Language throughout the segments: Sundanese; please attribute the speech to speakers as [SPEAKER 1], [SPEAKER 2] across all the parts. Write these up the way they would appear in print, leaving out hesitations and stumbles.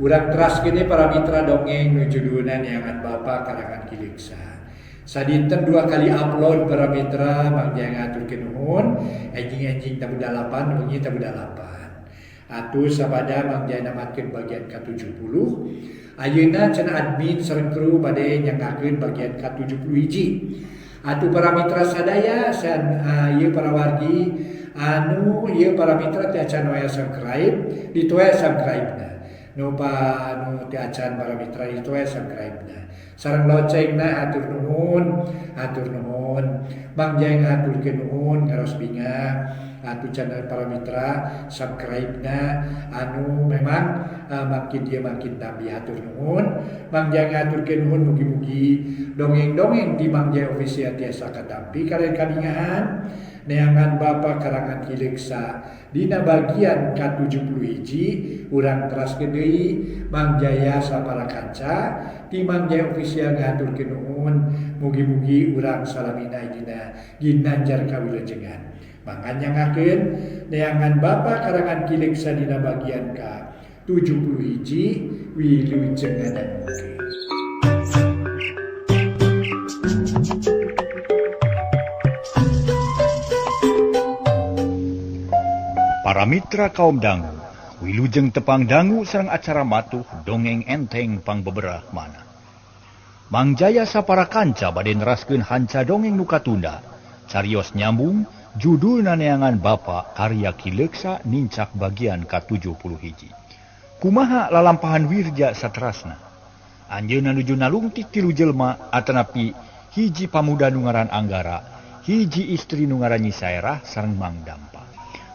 [SPEAKER 1] Urang teras kene para mitra dongeng nu judulna Neangan Bapa karangan Ki Leuksa. Sadinten 2 kali upload para mitra, Mang Jaya ngaturkeun nuhun, enjing-enjing tabuh 8, wengi tabuh 8. Atuh sabada Mang Jaya namatkeun bagian ka-70. Ayeuna cenah admin sareng kru bade nyanggakeun bagian ka-71. Atuh para mitra sadaya san ieu para wargi anu ieu para mitra teh acan waya subscribe, ditoe subscribe-na. Nu pa nu teu acan para mitra ditoe subscribe-na. Sareng loncengna hatur nuhun, hatur nuhun. Mang Jaya ngaturkeun nuhun ngaros bingah. Atuh channel para mitra subscribe-na anu memang makin dia makin tambih hatur nuhun. Mang Jaya ngaturkeun nuhun mugi-mugi dongeng-dongeng di Mang Jaya Official tiasa katampi kalian kabingahan. Neangan Bapa karangan Ki Leuksa dina bagian ka-71 urang teraskeun deui Mang Jaya sapara kanca ti Mang Jaya Official ngaturkeun nuhun mugi-mugi urang salamina dina ginanjar kawilujengan. Mangga nyangakeun Neangan Bapa karangan Ki Leuksa dina bagian ka-71 wilujeng ngadangukeun.
[SPEAKER 2] Para mitra kaum dangu, wilujeng tepang dangu sareng acara matuh dongeng enteng pangbeberah mana. Mang Jaya sapara kanca bade neraskeun hanca dongeng nu katunda. Carios nyambung judulna Neangan Bapa karya Ki Leuksa nincak bagian ka-71. Kumaha lalampahan Wirja saterasna? Anjeunna nuju nalungtik 3 jelema atanapi hiji pamuda nu ngaran Anggara, hiji istri nu ngaran Nyi Saerah sareng Mang Dampa.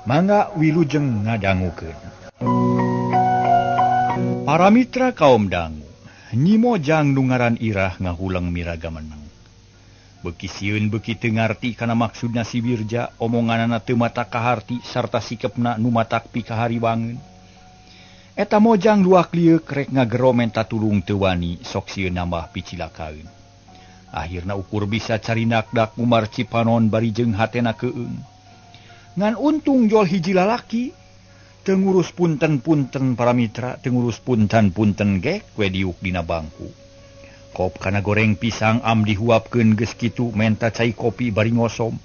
[SPEAKER 2] Mangga wilujeng ngadangukeun. Para mitra kaum dangu, Nyi Mojang nu ngaran Irah ngahuleng miraga meneng. Beuki sieun beuki teu ngarti kana maksudna si Wirja, omonganana teu matak kaharti sarta sikepna nu matak pikahariwangeun. Eta Mojang luak lieuk rek ngagero menta tulung teu wani, sok sieun nambah picilakaeun. Akhirna ukur bisa carinakdak ngumar cipanon bari jeung hatena keung. Ngan untung jol hiji lalaki teu ngurus punten-punten para mitra, teu ngurus punten-punten gek we diuk dina bangku. Kop kana goreng pisang am dihuapkeun geus kitu menta cai kopi bari ngosom.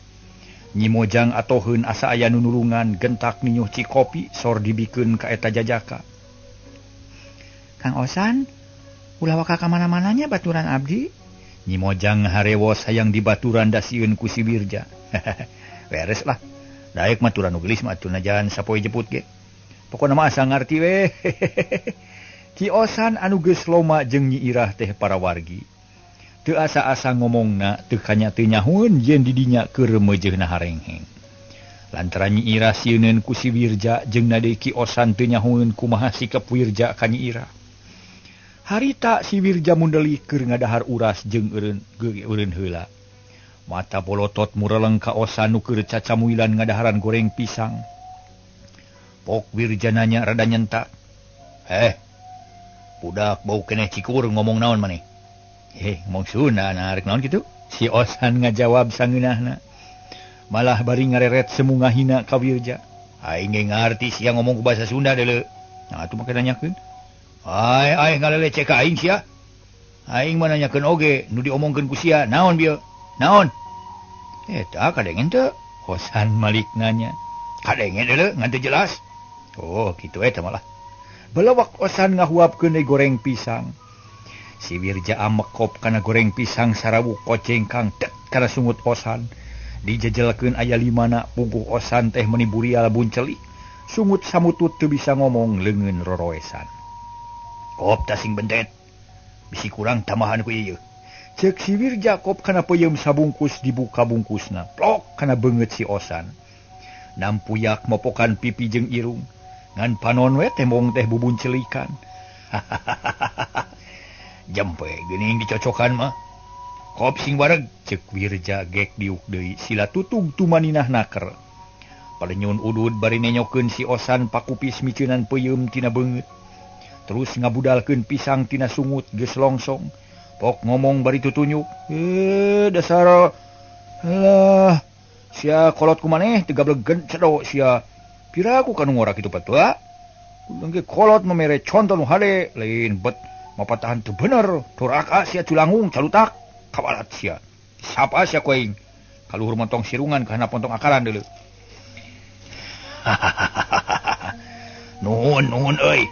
[SPEAKER 2] Nyi Mojang atoheun asa aya nu nulungan gentak ninyuh ci kopi sor dibikeun ka eta jajaka.
[SPEAKER 3] Kang Osan, ulah waka ka mana-mananya baturan abdi.
[SPEAKER 2] Nyi Mojang harewos hayang dibaturan dasieun ku si Wirja. Beres lah. Daek mah turan nu geulis mah atuh najan sapoe jeput ge. Pokona mah asa ngarti we. Ki Osan anu geus loma jeung Nyi Irah teh para wargi. Teu asa-asa ngomongna teu kanya teu nyahueun yen di dinya keur remeujeuhna harengheng. Lantaran Nyi Irah sieuneun ku si Wirja jeung nade Ki Osan teu nyahueun kumaha sikep Wirja ka Nyi Irah. Harita si Wirja mundeli keur ngadahar uras jeung eureun heula. Mata bolotot mureleng ka Osan nu keur cacamuilan ngadaharan goreng pisang. Pok Wirja nanya rada nyentak. Budak bau keneh cikur ngomong naon maneh? Ngomong Sunda nah rek naon kitu? Si Osan ngajawab sangeunahna. Malah bari ngareret semu ngahina ka Wirja. Aing ge ngarti sia ngomong ku bahasa Sunda deuleu. Nah atuh make nanyakeun. Ai ai ngaleleceh ka aing sia. Aing mah nanyakeun oge nu diomongkeun ku sia naon bieu? Naon? Eta kadengen teu? Osan malik nanya. Kadengen deuleu ngan teu jelas. Oh, kitu eta malah. Belewak Osan ngahuapkeun deui goreng pisang. Si Wirja amekop kana goreng pisang sarawuk kocengkang tet kana sungut Osan. Dijejelkeun aya limana puguh Osan teh meuni burial buncelik. Sungut samutut teu bisa ngomong leungeun roroesan. Kop ta sing bentet. Bisi kurang tambahan ku ieu. Cek si Wirja kop kana peuyeum sabungkus dibuka bungkusna. Plok kana beungeut si Osan. Nampuyak mopokan pipi jeung irung. Ngan panon we tembong teh bubuncelikan. Jempe geuning dicocokan mah. Kop sing wareg cek Wirja gek diuk deui sila tutug tumaninah naker. Palenyun udud bari nenyokeun si Osan pakupis miceunan peuyeum tina beungeut. Terus ngabudalkeun pisang tina sungut geus longsong. Pok ngomong bari tutunyuk. Dasar lah sia kolot ku maneh teu gablegen cedo sia. Pira ku kanu ngora kitu patua? Kudu ge kolot memere contoh nu hade lain bet mapatahan teu bener turaka sia culangung calutak kawalat sia. Sapa sia ku aing? Kaluhur montong sirungan ka handap montong akaran deuleu. Nuhun nuhun euy.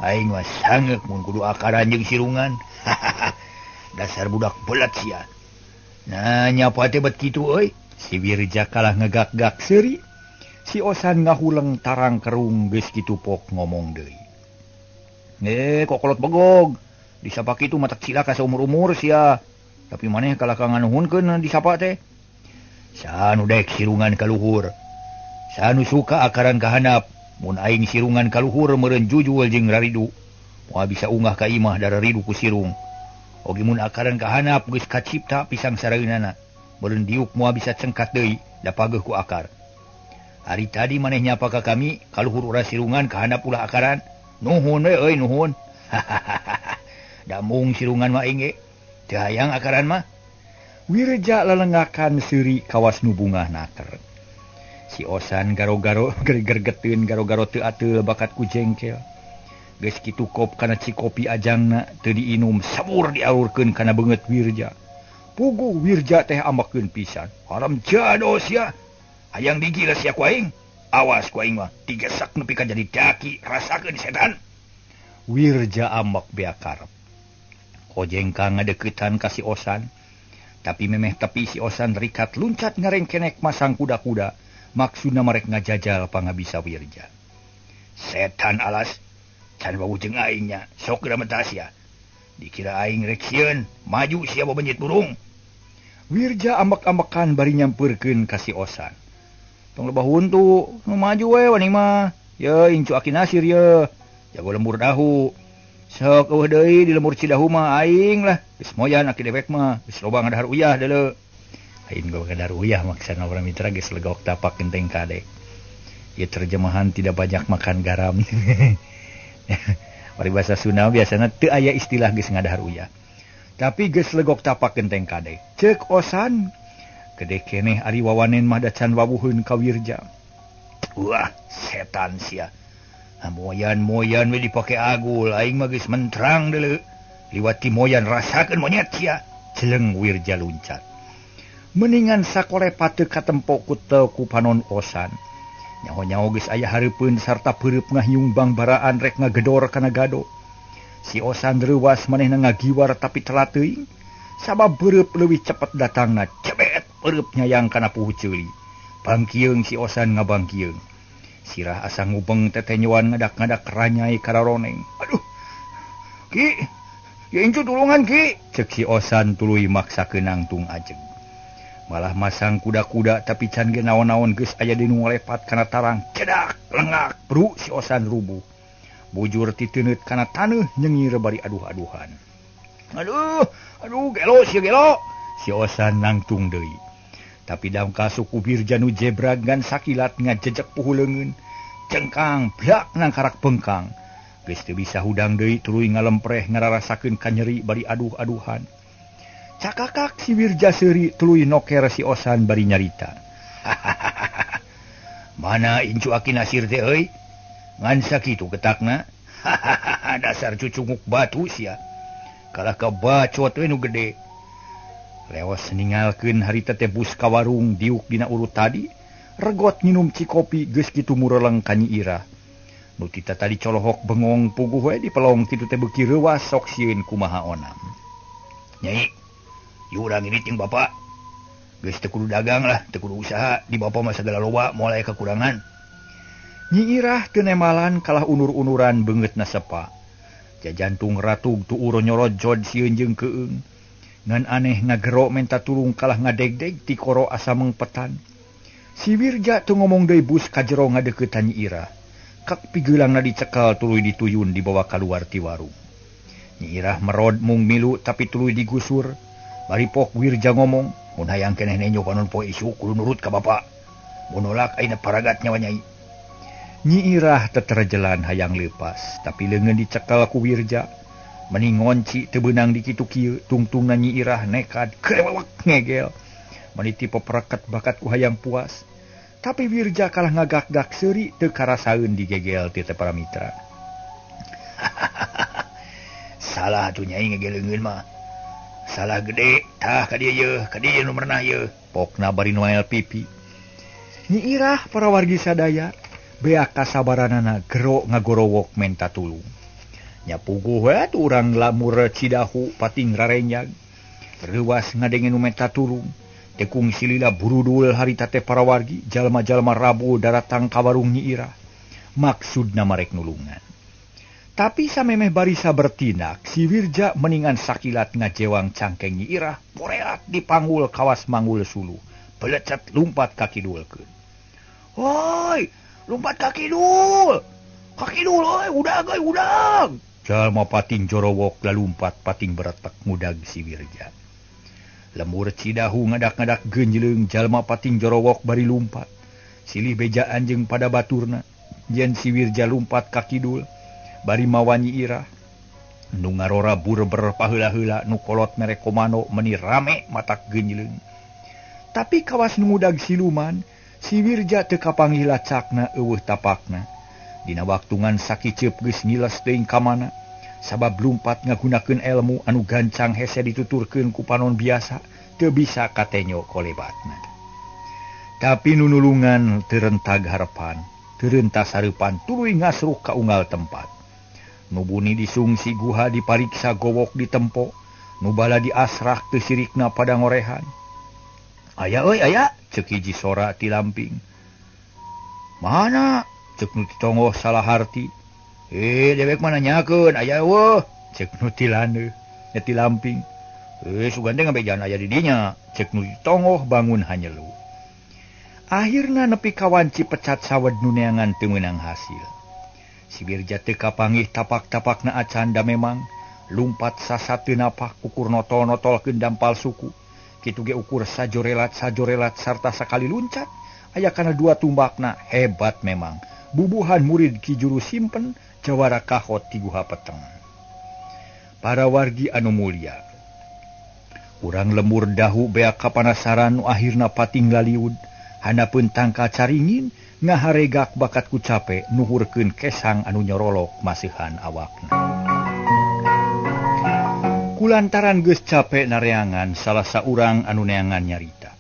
[SPEAKER 2] Aing mah sangeuk mun kudu akaran jeung sirungan. Dasar budak belat sia. Nah nyapa teh bet kitu euy. Si Wirja kalah ngegak-gak seuri. Si Osan ngahuleng tarang kerung geus kitu pok ngomong deui. Kok kolot begog. Disapa kitu mah cilaka saumur-umur sia. Tapi maneh kalah ka nganuhunkeun disapa teh. Sanu dek sirungan ka luhur. Sanu suka akaran ka handap. Mun aing sirungan ka luhur meureun jujul jeung raridu. Moal bisa ungah ka imah dara ridu ku sirung. Oge mun akaran ka handap geus kacipta pisang saraeunana. Meureun diuk moal bisa cengkat deui da pageuh ku akar. Hari tadi maneh nyapa ka kami kaluhur ulah sirungan ka handap ulah akaran. Nuhun we euy nuhun. Da mung sirungan mah aing ge. Teu hayang akaran mah. Wirja lelengakan seuri kawas nu bungah naker. Si Osan garo-garo gergeteun garo-garo teu ateul bakat ku jengkel. Geus kitu kop kana cikopi ajangna teu diinum sabur dialurkeun kana beungeut Wirja. Puguh Wirja teh ambekeun pisan. Haram jado sia. Hayang digila sia ku aing. Awas ku aing mah digesak nepi ka jadi daki rasakeun setan. Wirja ambek bea karep. Kojengka ngadeukeutan ka si Osan. Tapi memeh tepi si Osan rikat luncat ngarengkenek masang kuda-kuda. Maksudna marek ngajajal pangabisa Wirja. Setan alas, can wawuh jeung aing nya, sok geura mentas sia. Dikira aing rek sieun, maju sia babenyit burung. Wirja ambek-ambekan bari nyampeurkeun ka si Osan. Tong lebah huntu, nu maju we wani mah. Ye incu Aki Nasir ye. Jago lembur dahu. Sok eueuh deui di lembur Cidahu mah aing lah. Geus moyan aki dewek mah, geus loba ngadahar uyah deuleu. Aing gua ngadahar uyah maksana urang mitra geus legok tapak genteng kade. Ieu terjemahan tidak banyak makan garam. Paribasa Sunda biasana teu aya istilah geus ngadahar uyah. Tapi geus legok tapak genteng kade. Ceuk Osan gede keneh ari wawanen mah da can wawuheun ka Wirja. Wah, setan sia. Moyan-moyan we dipake agul, aing mah geus mentrang deuleu. Liwat ti moyan rasakeun monyet sia. Celeng Wirja luncat. Meningan sakolepa teu katempo ku teu ku panon Osan. Nyaho-nyaho geus aya hareupeun sarta peureub ngahiung bangbaraan rek ngagedor kana gado. Si Osan reuwas manehna ngagiwar tapi telat teuing. Sabab peureub leuwih cepet datangna, cebet peureub nyayang kana puhu ceuli. Bangkieung si Osan ngabangkieung. Sirah asa ngubeng tetenyoan ngadak-ngadak ranyai kararoneng. Aduh. Ki, ya incu tulungan ki. Cek si Osan tuluy maksakeun nangtung ajeg. Malah masang kuda-kuda tapi can ge naon-naon geus aya di nu ngalepat kana tarang. Cedak, lengak, bru si Osan rubuh. Bujur titeuneup kana taneuh nyengir bari aduh-aduhan. Aduh, aduh gelo sia gelo. Si Osan nangtung deui. Tapi damka suku Wirja nu jebrag ngan sakilat ngajejek puhu leungeun. Cengkang blak nangkarak bengkang. Geus teu bisa hudang deui tuluy ngalempreh ngararasakeun kanyeri bari aduh-aduhan. Cakakak si Wirja seuri tuluy noker si Osan bari nyarita. Mana incu Aki Nasir teh euy? Ngan sakitu getakna. Dasar cucunguk batu sia. Kalah ka bacot we nu gede. Lewas ningalkeun harita teh bus ka warung diuk dina urut tadi, regot nginum cikopi geus kitu mureleng ka Nyi Irah. Nu tita tadi colohok bengong puguh we dipelong kitu teh beuki reuwas sok sieun kumaha onam. Nyai, urang ini ting bapak. Geus teu kudu dagang lah, teu kudu usaha, di bapak mah sagala loba moal aya kekurangan. Nyi Irah teu nemalan kalah unur-unuran beungeutna sepa. Jajantung ratug tuur nyorojod sieun jeung keung. Ngan aneh ngagero menta tulung kalah ngadegdeg ti koro asa mengpetan. Si Wirja teu ngomong deui bus ka jero ngadeuketan Nyi Irah. Kak pigeulangna dicekal tuluy dituyun dibawa kaluar ti warung. Nyi Irah merod mung milu tapi tuluy digusur. Bari pok Wirja ngomong, mun hayang keneh nenyo panon poe isuk kudu nurut ka bapa. Mun nolak ayeuna paragat nyawa nyai. Nyi Irah teterjelan hayang leupas, tapi leungeun dicekal ku Wirja. Meni ngonci teu beunang di kitu kieu, tungtungna Nyi Irah nekad krewek ngegel. Meni ti pepereket bakat ku hayang puas. Tapi Wirja kalah ngagak-gak seuri teu karasaeun digegel ti teh para mitra. Salah atuh nyai ngegel leungeun mah. Salah gede tah ka dieu yeuh, ka dieu nu merenah yeuh. Pokna bari noel pipi. Nyi Irah para wargi sadaya beak kasabaranana gero ngagorowok menta tulung. Nya puguh we atuh urang lamur Cidahu pating rarenjag. Reuwas ngadenge nu menta tulung. Tekung silila burudul harita teh para wargi jalma-jalma rabu daratang ka warung Nyi Irah. Maksudna marek nulungan. Tapi samemeh barisa bertindak, si Wirja meningan sakilat ngajewang cangkeng Nyi Irah, poreat dipanggul kawas manggul suluh, belecet lumpat ka kidulkeun. Woi, lumpat ka kidul. Ka kidul euy, udag euy, udag. Jalma pating jorowok lalumpat pating beretek ngudag si Wirja. Lemur Cidahu ngadak-ngadak genjleung jalma pating jorowok bari lumpat. Silih bejaan jeung pada baturna, yen si Wirja lumpat ka kidul. Bari mawa Nyi Irah nu ngarora burber paheula-heula nu kolot mere komando meni rame matak genjleung. Tapi kawas nu ngudag siluman, si Wirja teu kapanggih lacakna eueuh tapakna. Dina waktungan sakiceup geus ngiles teuing ka mana, sabab lumpat ngagunakeun elmu anu gancang hese dituturkeun ku panon biasa teu bisa katenyo kolebatna. Tapi nu nulungan teu rentag harepan, teu rentas hareupan tuluy ngasruh ka unggal tempat. Nu buni disungsi guha dipariksa gowok ditempo, nu bala diasrah teu sirikna pada ngorehan. Aya euy aya, ceuk hiji sora ti lamping. Mana? Ceuk nu tonggoh salah harti. Dewek mah nanyakeun aya eueuh, ceuk nu ti laneuh, ti lamping. Sugan teh ngabejaan aya di dinya, ceuk nu tonggoh bangun hanyelu. Akhirna nepi ka wanci pecat sawed nu neangan teu meunang hasil. Si Wirja teu kapanggih tapak-tapakna acan da memang lumpat sasat teu napak ukur notol-notolkeun dampal suku. Kitu ge ukur sajorelat-sajorelat sarta sakali luncat aya kana dua tumbakna hebat memang. Bubuhan murid Ki Juru Simpen jawara kahot ti guha peteng. Para wargi anu mulia, urang lemur dahu beak kapanasaran nu akhirna pating laliud handapeun tangkal caringin ngaharegak bakat ku cape nuhurkeun kesang anu nyorolok masihan awakna. Kulantaran geus cape nareangan salah saurang anu neangan nyarita.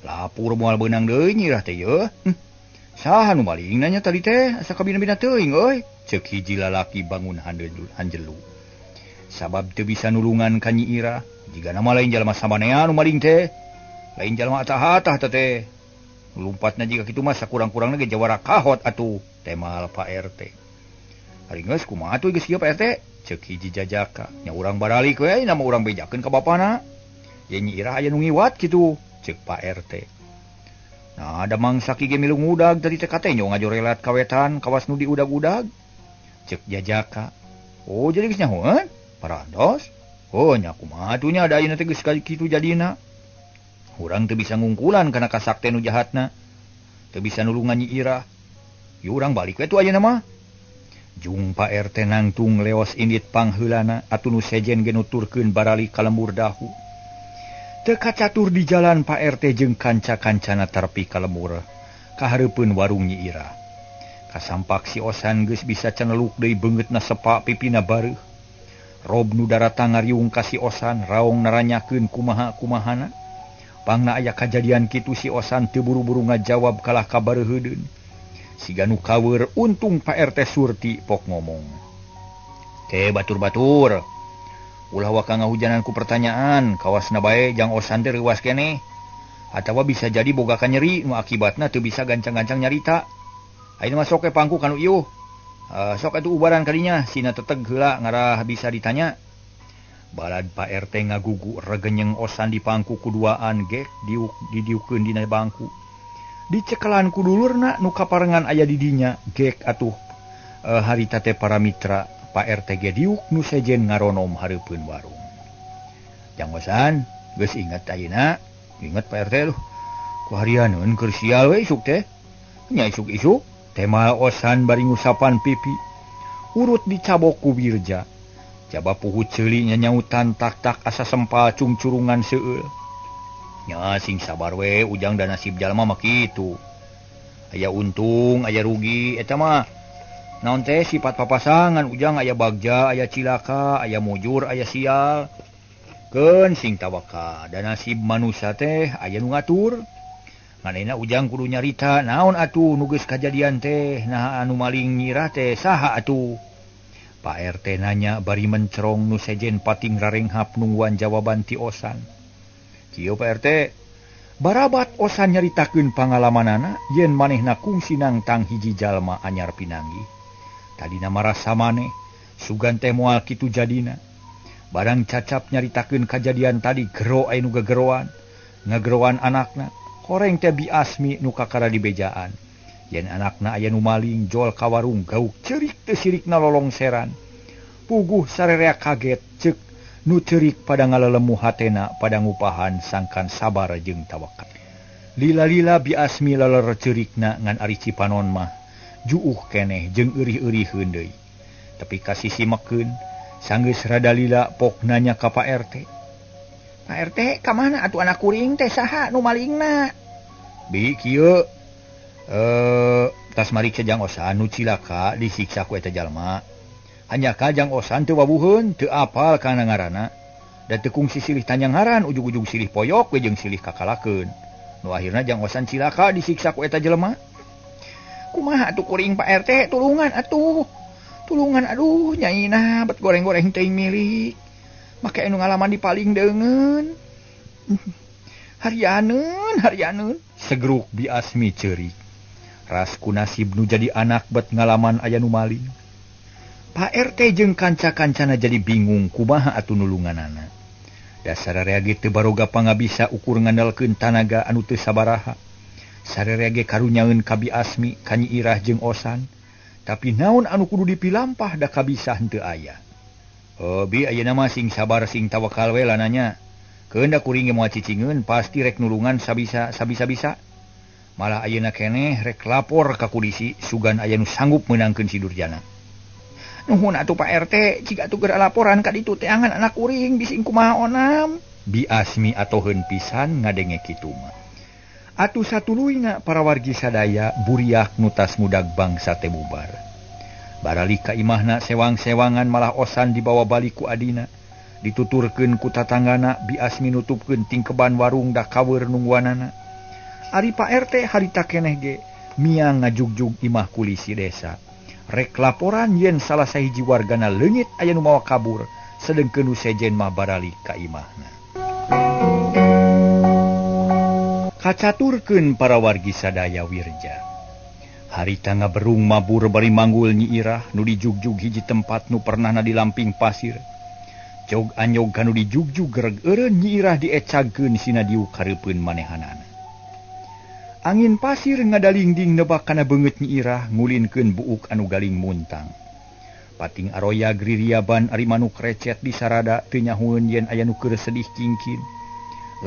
[SPEAKER 2] Lapur moal beunang deui Nyi Irah teh yeuh. Saha nu maling nanya tadi teh asa kabina-bina teuing euy, ceuk hiji lalaki bangun hanjelu. Sabab teu bisa nulungan ka Nyi Irah, jigana mah lain jalma samanea nu maling teh. Lain jalma atah-atah teh. Lumpatna jika kitu mah sakurang-kurangna ge jawara kahot atuh, temal Pak RT. Ari geus kumaha atuh geus ieu Pak RT? Ceuk hiji jajaka. Nya urang baralik we nama urang bejakeun ka bapana. Ye Nyi Irah aya nu ngiwat kitu, ceuk Pak RT. Nah, ada mangsa ki ge milu ngudag tadi teh katenyo ngajorelat kawetan kawas nu diudag-udag. Ceuk jajaka. Oh, jadi geus nyahoeun? Parantos. Oh, nya kumaha atuh nya da ayeuna teh geus kitu jadina. Urang teu bisa ngungkulan kana kasakten nu jahatna. Teu bisa nulungan Nyi Irah. Ieu urang balik we tuh ayeuna mah. Jung Pak RT nangtung leos indit pangheulana atuh nu sejen ge nuturkeun barali ka lembur dahu. Teu kacatur di jalan Pak RT jeung kanca-kancana tarpi ka lembur kahareupeun warung Nyi Irah. Kasampak si Osan geus bisa ceneluk deui beungeutna sepa pipina bareuh. Rob nu daratang ngariung ka si Osan raong naranyakeun kumaha-kumahana. Pangna aya kajadian kitu si Osan teu buru-buru ngajawab kalah ka bareuheudeun. Siga nu kaweur untung Pak RT Surti pok ngomong. Teh batur-batur. Ulah waka ngahujanan ku pertanyaan, kawasna bae jang Osan teh reuwas keneh. Atawa bisa jadi boga kanyeri nu akibatna teu bisa gancang-gancang nyarita. Ayeuna mah sok we pangku kanu ieu. Sok atuh ubaran kadinya sina teteg heula ngarah bisa ditanya. Balad Pak RT ngagugu regenyeng Osan di pangku kuduaan gek diuk didiukeun dina bangku. Dicekelan ku dulurna nu kaparengan aya di dinya gek atuh harita teh para mitra Pak RT ge diuk nu sejen ngaronom hareupeun warung. Jang Osan geus inget ayeuna, inget Pak RT luh. Ku harianeun keur sial we isuk teh. Nya isuk-isuk tema Osan bari ngusapan pipi. Urut dicabok ku Wirja. Jaba puhu ceuli nyanyautan tak-tak asa sempal cungcurungan seueul. Nya sing sabar we ujang dan nasib jalma mah kitu. Aya untung aya rugi eta mah naon teh sifat papasangan ujang aya bagja aya cilaka aya mujur aya sial. Keun sing tawakal da nasib manusia teh aya nu ngatur. Manehna ujang kudu nyarita naon atuh nu geus kajadian teh naha anu maling nyirah teh saha atuh. Pak RT nanya bari mencerong nu sejen pating rarenghap nungguan jawaban ti Osan. Kieu Pak RT, barabat Osan nyaritakeun pangalamanana yen manehna kungsi nangtang hiji jalma anyar pinanggih. Tadina marasa maneh, sugan teh moal kitu jadina. Barang cacap nyaritakeun kajadian tadi gero aya nu gegeroan, ngageroan anakna, horeng teh biasmi nu kakara dibejaan. Yen anakna aya nu maling jol ka warung gauk ceurik teu sirikna lolongseran. Puguh sarerea kaget ceuk nu ceurik pada ngalelemu hatena pada ngupahan sangkan sabar jeung tawakal. Lila-lila biasmi leler ceurikna ngan ari Cipanon mah juuh keneh jeung eurih-euriheun deui. Tapi ka sisi mekeun sanggeus rada lila pok nanya ka Pak RT.
[SPEAKER 3] Pak RT ka mana atuh anak kuring teh saha nu malingna?
[SPEAKER 2] Bi kieu tas mariksa Jang Osan nu cilaka disiksa ku eta jalma. Hanjakal Jang Osan teu wabuheun, teu apal kana ngaranna. Da teu kungsi silih tanyang ngaran, ujug-ujug silih poyok we jeung silih kakalakeun. Nu akhirna Jang Osan cilaka disiksa ku eta jelema.
[SPEAKER 3] Kumaha atuh kuring Pak RT tulungan atuh. Tulungan aduh nyaina bet goreng-goreng teuing milik. Make anu ngalaman dipaling deungeun. Harianeun, harianeun.
[SPEAKER 2] Segruk biasmi ceurik. Ras ku nasib nu jadi anak bet ngalaman aya nu maling. Pak RT jeung kanca-kancana jadi bingung kumaha atuh nulunganana. Da sararea ge teu baroga pangabisa ukur ngandalkeun tanaga anu teu sabaraha. Sararea ge karunyaeun ka Biasmi, ka Nyi Irah jeung Osan. Tapi naon anu kudu dipilampah da kabisa henteu aya. Bi ayeuna mah sing sabar sing tawakal we lananya. Keun da kuring ge moal cicingeun pasti rek nulungan sabisa sabisa-bisa. Malah ayeuna keneh rek lapor ka kulisi sugan aya nu sanggup meunangkeun si Durjana.
[SPEAKER 3] Nuhun atuh Pak RT, jika atuh geura laporan ka ditu teangan anak kuring bising kumaha onam.
[SPEAKER 2] Biasmi atoheun pisan ngadenge kitu mah. Atuh satuluyna para wargi sadaya buriak nu tas mudag bangsa teh bubar. Baralik ka imahna sewang-sewangan malah Osan dibawa balik ku adina. Dituturkeun ku tatanggana Biasmi nutupkeun tingkeban warung da kaweur nungguanana. Ari Pak RT harita keneh ge miang ngajugjug imah kulisi desa. Rek laporan yen salah sahiji wargana leungit aya nu mawa kabur, sedengkeun nu sejen mah baralik ka imahna. Kacaturkeun para wargi sadaya wirja. Harita ngaberung mabur bari manggul Nyi Irah nu dijugjug hiji tempat nu pernahna di lamping pasir. Jog anyog kanu dijugjug gereg eureun Nyi Irah diecagkeun sina diuk kareupeun manehanana. Angin pasir ngadalingding nebak kana beungeut Nyi Irah ngulinkeun buuk anu galing muntang. Pating aroya gririaban ari manuk recet di sarada teu nyahueun yen aya nu keur sedih kingkin.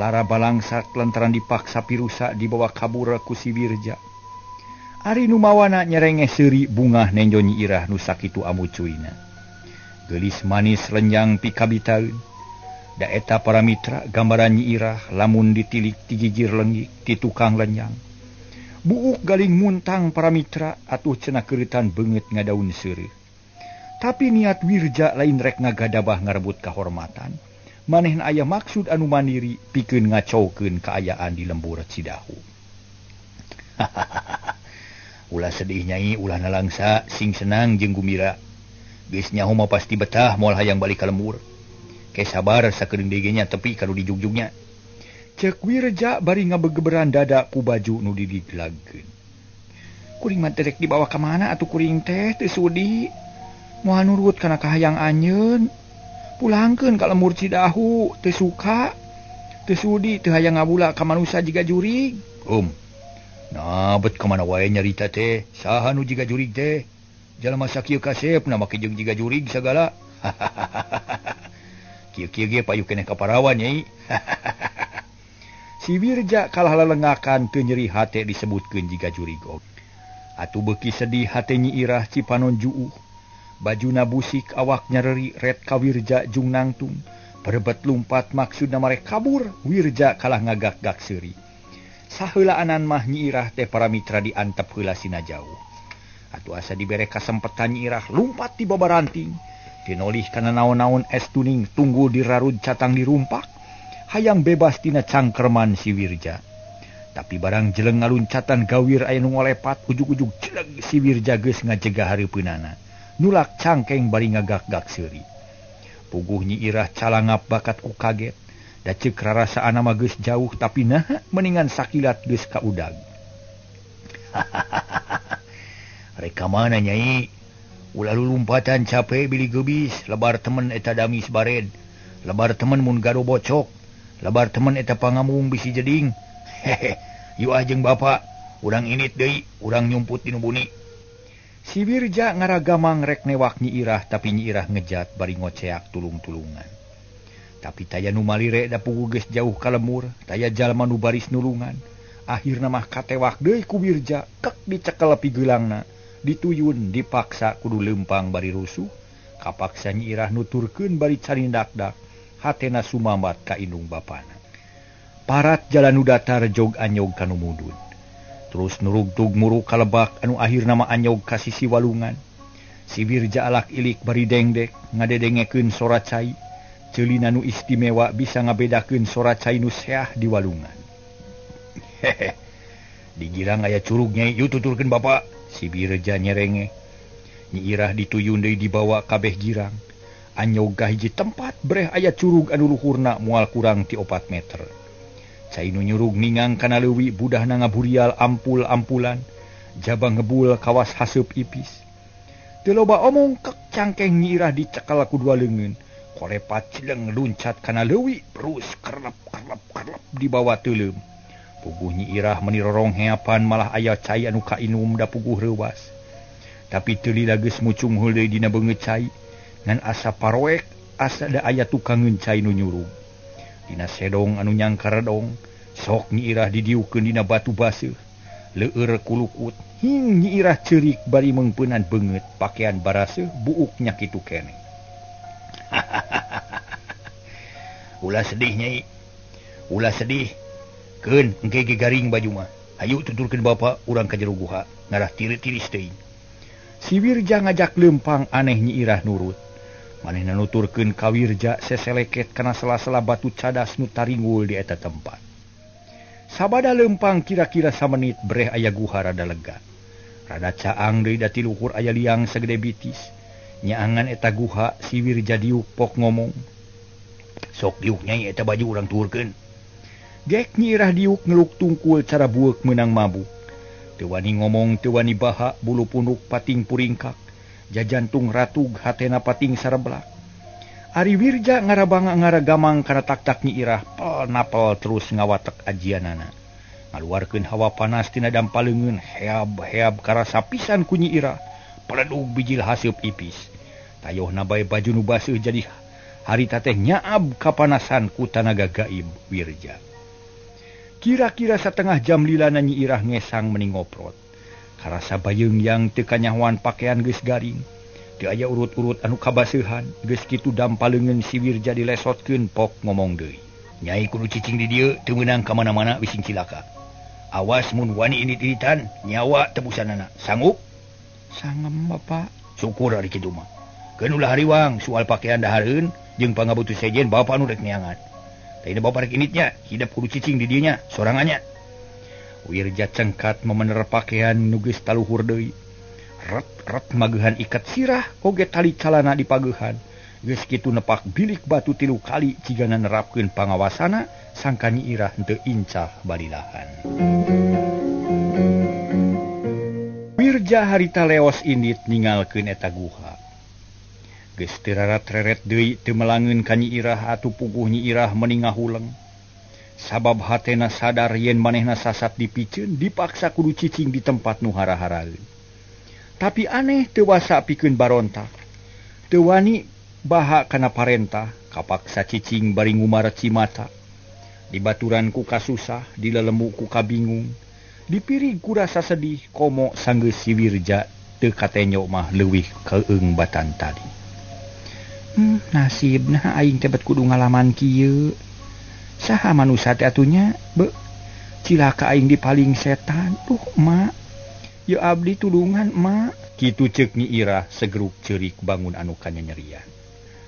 [SPEAKER 2] Lara balangsak lantaran dipaksa pirusa dibawa kabur ku si Wirja. Ari nu mawana nyerengeh seuri bungah nenjo Nyi Irah nu sakitu amucuina. Geulis manis lenjang pikabitaeun. Da eta para mitra gambaran Nyi Irah lamun ditilik ti gigir leungit ti tukang lenjang. Buuk galing muntang para mitra atuh cenah keuritan beungeut ngadaun seureuh. Tapi niat Wirja lain rek ngagadabah ngarebut kahormatan. Manehna aya maksud anu mandiri pikeun ngacaukeun kaayaan di lembur Cidahu. Ulah sedih nyai, ulah nalangsa, sing senang jeung gumira. Geus nyaho mah pasti betah moal hayang balik ka lembur. Ke sabar sakedeung deui ge nya tepi ka nu dijugjugnya. Ceuk Wirja bari ngabegeberan dada ku baju nu didiglagkeun.
[SPEAKER 3] Kuring mah teh rek dibawa ka mana atuh kuring teh teu sudi. Moal nurut kana kahayang anjeun. Pulangkeun ka lembur Cidahu teu suka. Teu sudi teu hayang ngabula ka manusa jiga jurig.
[SPEAKER 2] Nah bet ka mana wae nyarita teh, saha nu jiga jurig teh? Jalma sakieu kasepna make jeung jiga jurig sagala. Kieu-kieu ge payu keneh ka parawan nyai. Si Wirja kalah lelengakan teu nyeri hate disebutkeun jiga jurig oge. Atuh beuki sedih hate Nyi Irah Cipanon juuh. Bajuna busik awak nyereri ret ka Wirja jung nangtung. Berebet lumpat maksudna marek kabur, Wirja kalah ngagak-gak seuri. Saheulaanan mah Nyi Irah teh para mitra diantep heula sina jauh. Atuh asa dibere kasempetan Nyi Irah lumpat ti babaranting. Tinolih kana naon-naon es tuning tunggu dirarud catang dirumpak. Hayang bebas tina cangkerman si Wirja. Tapi barang jeleng ngaluncatan gawir aya nu ngolepat ujug-ujug jeleg si Wirja geus ngajegah hareupeunana. Nulak cangkeng bari ngagak-gak seuri. Puguh Nyi Irah calangap bakat ku kaget. Da ceuk rarasaana mah geus jauh tapi naha mendingan sakilat geus kaudag. Rek ka mana Nyai? Ulah lulumpatan capek bilih geubis, lebar temen eta damis bared. Lebar temen mun gado bocok, lebar temen eta pangamung bisi jeding. Hehe, yuk ah jeung bapa, urang init deui, urang nyumput dinu buni. Si Wirja ngaragamang rek newak Nyi Irah tapi Nyi Irah ngejat bari ngoceak tulung-tulungan. Tapi taya nu malire da puguh geus jauh ka lemur, taya jalma nu baris nulungan. Akhirna mah katewak deui ku Wirja, kek dicekel pigeulangna, dituyun dipaksa kudu leumpang bari rusuh. Kapaksa Nyi Irah nuturkeun bari carindakdak, hatena sumambat ka indung bapana. Parat jalan nu datar jog anyog kanu mudun. Terus nurugtug muruk kalebak anu akhirna mah anyog ka sisi walungan. Si Wirja alak ilik bari dengdek ngadedengekeun sora cai. Ceulina nu istimewa bisa ngabedakeun sora cai nu seah di walungan. Hehe. Di girang aya curug Nyai, yuk tuturkeun bapa. Si Wirja nyerenge. Nyi Irah dituyun deui dibawa kabeh girang. Anyog ka hiji tempat breh aya curug anu luhurna moal kurang ti 4 meter. Cai nu nyurug ningang kana leuwi budahna ngaburial ampul-ampulan, jaba ngebul kawas haseup ipis. Teu loba omong kek cangkeng Nyi Irah dicekel ku dua leungeun. Kolepat cileng luncat kana leuwi, terus kerlep kerlep kerlep dibawa teuleum. Puguh Nyi Irah meuni rorongheapan malah aya cai anu kainum da puguh reuwas. Tapi teu lila geus mucung heuleuy dina beungeut cai, ngan asa paroek asa da aya tukangeun cai nu nyurug. Dina sedong anu nyangkaredong, sok Nyi Irah didiukeun dina batu baseuh. Leueur kulukut, hing Nyi Irah ceurik bari meungpeunan beungeut pakaian baraseuh buuk nya kitu keneh. Ulah sedih Nyai. Ulah sedih. Keun engke ge garing baju mah. Hayu tuturkeun bapa urang ka jero guha, ngarah tiris-tiris teuing. Si Wirja ngajak leumpang aneh Nyi Irah nurut. Manehna nuturkeun ka Wirja seseleket kana sela-sela batu cadas nu taringgul di eta tempat. Sabada leumpang kira-kira samenit breh aya guha rada lega. Rada caang deui da ti luhur aya liang sagede bitis. Nyaangan eta guha si Wirja diuk pok ngomong. Sok diuk Nyai eta baju urang tuhurkeun. Gek Nyi Irah diuk ngeluk tungkul cara bueuk meunang mabuk. Teu wani ngomong teu wani baha bulu punuk pating puringkak. Jajantung ratug hatena pating sareblak. Ari Wirja ngarabanga ngaragamang kana tak-tak Nyi Irah pel napel terus ngawatek ajianana. Ngaluarkeun hawa panas tina dampa leungeun heab-heab karasa pisan ku Nyi Irah. Peledug bijil haseup ipis. Tayohna bae baju nu baseuh jadi harita teh nyaab kapanasan ku tanaga gaib Wirja. Kira-kira satengah jam lilana Nyi Irah ngesang meni ngoprot. Karasa bayeung yang teu kanyahoan pakaian geus garing. Teu aya urut-urut anu kabaseuhan, geus kitu dampa leungeun si Wirja dilesotkeun pok ngomong deui. Nyai kudu cicing di dieu teu meunang ka mana-mana bising cilaka. Awas mun wani indit-inditan, nyawa tebusanana. Sanggup? Sangem bapa. Syukur ari kitu mah. Keun ulah hariwang soal pakaian dahareun jeung pangabutuh sejen bapa nu rek neangan. Tah bapa rek inditnya, hidep kudu cicing di dieu nya sorangannya. Wirja cengkat memener pakaian nu geus taluhur deui. Ret-ret magehan ikat sirah oge tali calana dipagehan. Geus kitu nepak bilik batu 3 kali cigana nerapkeun pangawasana sangka Nyi Irah henteu incah balilahan. Wirja harita leos indit ningalkeun eta guha. Geus teu rarat-reret deui teu melangeun ka Nyi Irah atuh puguh Nyi Irah meuni ngahuleng. Sabab hatena sadar yen manehna sasat dipiceun dipaksa kudu cicing di tempat nu hara-haraeun. Tapi aneh teu wasa pikeun barontak. Teu wani baha kana parentah, kapaksa cicing bari ngumar cimata. Dibaturan ku kasusah, dilelemu ku kabingung, dipirig ku rasa sedih komo sanggeus si Wirja teu katenyo mah leuwih keung batan tadi. Nasibna aing teh bet kudu ngalaman kieu. Saha manusa teh atunya? Be.
[SPEAKER 3] Cilaka aing dipaling setan. Duh mak, ya abdi tulungan mak.
[SPEAKER 2] Kitu ceuk Nyi Irah segeruk ceurik bangun anu kanyanyerian.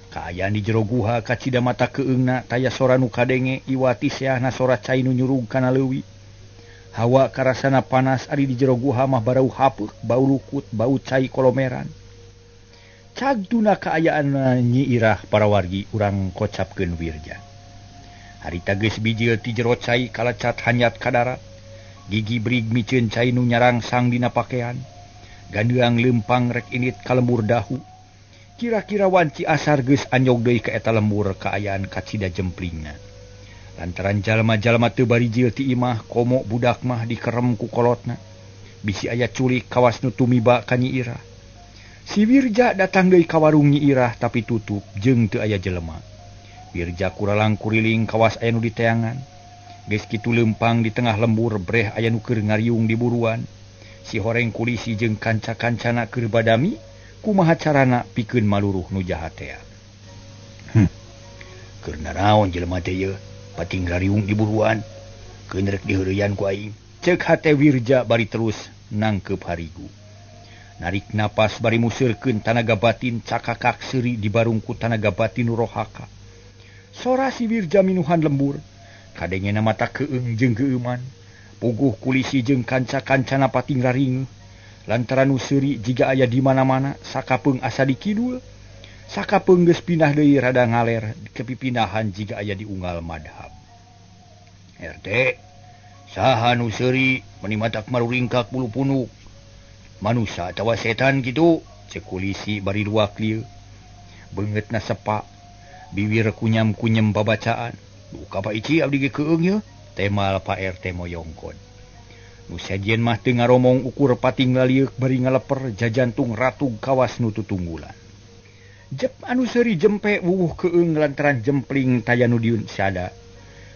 [SPEAKER 2] Kaayaan di jero guha kacida mata keungna taya sora nu kadenge iwati seahna sora cai nu nyurug kana leuwi. Hawa karasana panas ari di jero guha mah barau hapeuk, bau lukut, bau cai kolomeran. Cagtuna kaayaan Nyi Irah para wargi urang kocapkeun Wirja. Harita geus bijil ti jero cai kalacat hanyat ka darat. Gigi brig miceun cai nu nyarangsang dina pakean. Gandeang leumpang rek init ka lembur dahu. Kira-kira wanci asar geus anyog deui ka eta lembur kaayaan kacida jemplingna. Lantaran jalma-jalma teu barijil ti imah komo budak mah dikerem ku kolotna. Bisi aya culik kawas nu tumiba ka Nyi Irah. Si Wirja datang deui ka warung Nyi Irah tapi tutup jeung teu aya jelema. Wirja kuralang kuriling kawas aya nu diteangan. Geus kitu leumpang di tengah lembur breh aya nu keur ngariung di buruan. Si horeng kulisi jeung kanca-kancana keur badami kumaha carana pikeun maluruh nu jahat tea. Keur naraon jelema teh yeuh pating ngariung di buruan. Keun rek diheureyan ku aing. Ceuk hate Wirja bari terus nangkeup harigu. Narik napas bari museurkeun tanaga batin cakakak seuri dibarung ku tanaga batin nu rohaka. Sora si Wirja minuhan lembur, kadengena mata keung jeung geueuman. Puguh kulisi jeung kanca-kancana pating raringeuh. Lantaran nu seuri jiga aya di mana-mana, sakapeung asa di kidul. Sakapeung geus pindah deui rada ngaler, kepipindahan jiga aya di unggal madhab. RT, saha nu seuri meni matak maruringkak bulu punuk. Manusia atawa setan kitu, ceuk kulisi bari luak lieu. Beungeutna sepak, biwir kunyam-kunyem babacaan. Duka Pak Ici abdi ge keung yeuh, temal Pak RT moyongkon. Nu sejen mah teu ngaromong ukur pating lalieuk bari ngaleper jajantung ratug kawas nu tutunggulan. Jep anu seuri jempe wuwuh keung lantaran jempling taya nu diun sada.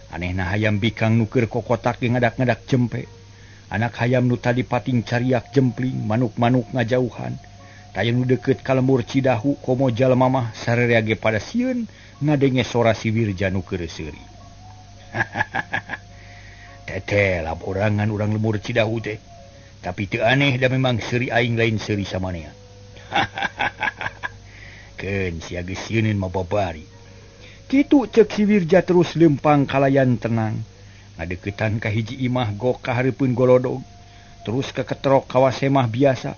[SPEAKER 2] Anehna hayam bikang nu keur kokotak ge ngadak-ngadak jempe. Anak hayam nu tadi pating cariak jempling, manuk-manuk ngajauhan. Taya nu deukeut ka lembur Cidahu komo jalma mah sararea ge pada sieun ngadenge sora si Wirja nu keur seuri. Teteh laporangan urang lembur Cidahu teh. Tapi teu aneh da memang seuri aing lain seuri samanea. Keun sia geus sieuneun mah babari. Kitu ceuk si Wirja terus leumpang kalayan tenang. Ngadeuketan ka hiji imah gok ka hareupeun golodog. Terus keketrok kawas semah biasa.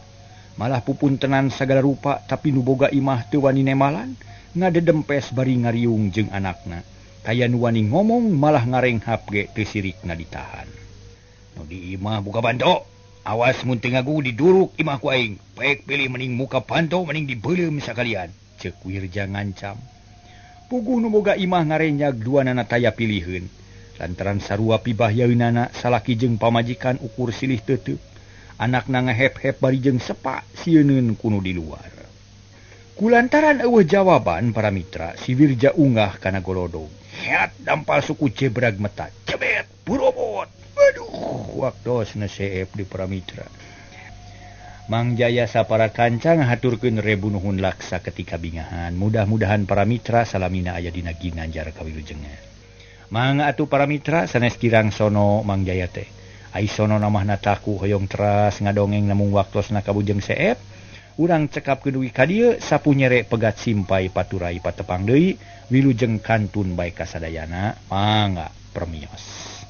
[SPEAKER 2] Malah pupuntenan sagala rupa tapi nu boga imah teu wani nemalan, ngadedempes bari ngariung jeung anakna. Kaya nu wani ngomong malah ngarenghap ge teu sirikna ditahan. Nu di imah buka banto, awas mun teu ngagu diduruk imah ku aing. Pek pilih mending muka panto mending dibeuleum sakalian. Ceuk Wirja ngancam. Puguh nu boga imah ngarenyag duanana taya piliheun. Lantaran sarua pibahyaeunana salaki jeung pamajikan ukur silih teuteuk. Anakna ngehep-hep bari jeung sepak sieuneun ku nu di luar. Kulantaran eueuh jawaban para mitra, si Wirja unggah kana golodog. Heat dampal suku jebrag meta. Cebet, burobot. Aduh, waktosna seep di para mitra. Mang Jaya sapara kanca ngahaturkeun rebu nuhun laksa ketika bingahan. Mudah-mudahan para mitra salamina aya dina ginanjar kawilujengan. Mangga atuh para mitra sanes kirang sono Mang Jaya teh. Ai sono namahna taku hoyong teras ngadongeng namung waktosna kabujeng seep. Urang cekap dugi ka dieu sapu nyere pegat simpai paturai patepang deui wilujeng kantun bae kasadayana. Mangga permios.